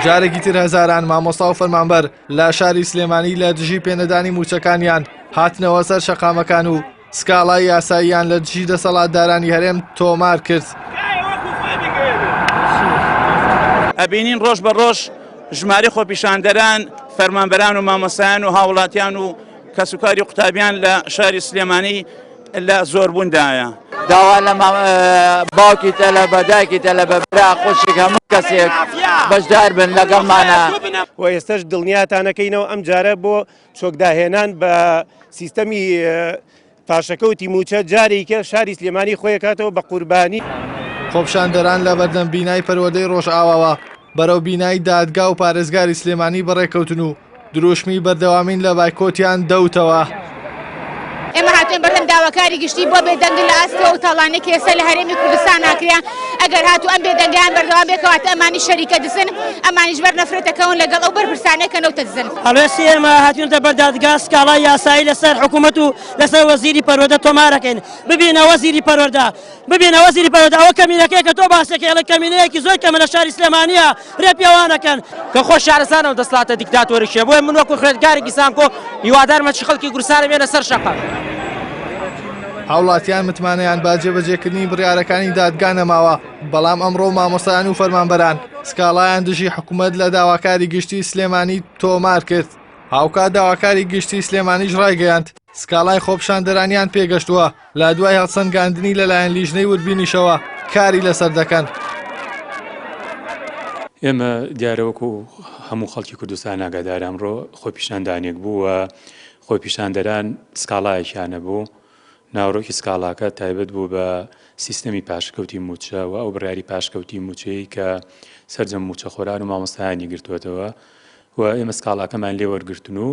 جارێکی تر هەزاران مامۆستا و فەرمانبەر لە شاری سلێمانی لە دژی پێنەدانی مووچەکانیان هاتنەوە سەر شەقامەکان و سکاڵای یاساییان لە دژی دەسەڵاتدارانی هەرێم تۆمار کرد. ئەبینین ڕۆژ بە ڕۆژ ژمارەی خۆپیشاندەران، فەرمانبەران و مامۆستایان و هاوڵاتیان و کەسوکاری قوتابیان لە شاری سلێمانی لە زۆربووندایە. داوا لە باوکی تەلەبە، دایکی تەلەبە، برا، خوشک، هەموو کەسێک بەشدار بن لەگەڵمانە. و ئێستەش دڵنیاتانەکەینەوە ئەمجارە بۆ چۆکداهێنان بە سیستەمی پاشەکەوتی مووچە جارێکە شاری سلێمانی خۆی کاتەوە بە قوربانی. خۆپیشاندەران لە بەردەم بینای پەروەردەی ڕۆژئاواوە بەرەو بینای دادگا و پارێزگاری سلێمانی بەڕێکەوتن و دروشمی بەردەوامین لە بایکۆتیان دەوتەوە. ئێمە هاتوین بەردەم داواکاری گشتی بۆ بێدەنگن لە ئاست ئەو تاڵانەی کە ئێستا لە هەرێمی کوردستان ناکرێ ئەگەر هاتوو ئەم بێدەنگیان بەردەوام بێ کەواتە ئەمانی شەریکە دزن ئەمانیش بەر نەفرەتەکەون لەگەڵ ئەو بەرپرسانەی کە نەوتە دزن. هەڵوێستی ئێمە هاتوینەتە بەر دادگا سکاڵای یاسایی لەسەر حکوومەت و لەسەر وەزیری پەروەردە تۆمارەکەین ببینە وەزیری پەروەردە ببینە وەزیری پەروەردە ئەوە کەمینەکەیە کە تۆ باسەکەی ئەڵێ کەمینەیەکی زۆر کەمە لە شاری سلێمانییە رێ پێوانەکەن. کە خۆ شارستانە و دەسڵاتە دیکتاتۆریشە بۆیە من وەکو خوێندکارێکی زانکۆ هیوادارم هەرچی خەڵکی کوردستانە بێنە سەر شەقام. هاوڵاتیان متمانەیان بە جێبەجێکردنی بڕیارەکانی دادگا نەماوە، بەڵام ئەمڕۆ مامۆستایان و فەرمانبەران سکاڵایان دژی حکومەت لە داواکاری گشتی سلێمانی تۆمار کرد. هاوکات داواکاری گشتی سلێمانیش ڕایگەیاند، سکاڵای خۆپیشاندەرانیان پێگەشتووە، لە دوای هەڵسەنگاندنی لەلایەن لیژنەی وردبینیشەوە کاری لەسەر دەکەن. ئێمە دیارە وەکو هەموو خەڵکی کوردستان ئاگادار ئەمڕۆ خۆپیشاندانێک بوو و خۆپیشاندەران سکاڵایەکیان هەبوو، ناوەڕۆکی سکاڵاکە تایبەت بوو بە سیستەمی پاشکەوتی مووچە و ئەو بڕیاری پاشکەوتی مووچەی کە سەرجەم مووچەخۆران و مامۆستایانی گرتووەتەوە و ئێمە سکاڵاکەمان لێ وەرگرتن و.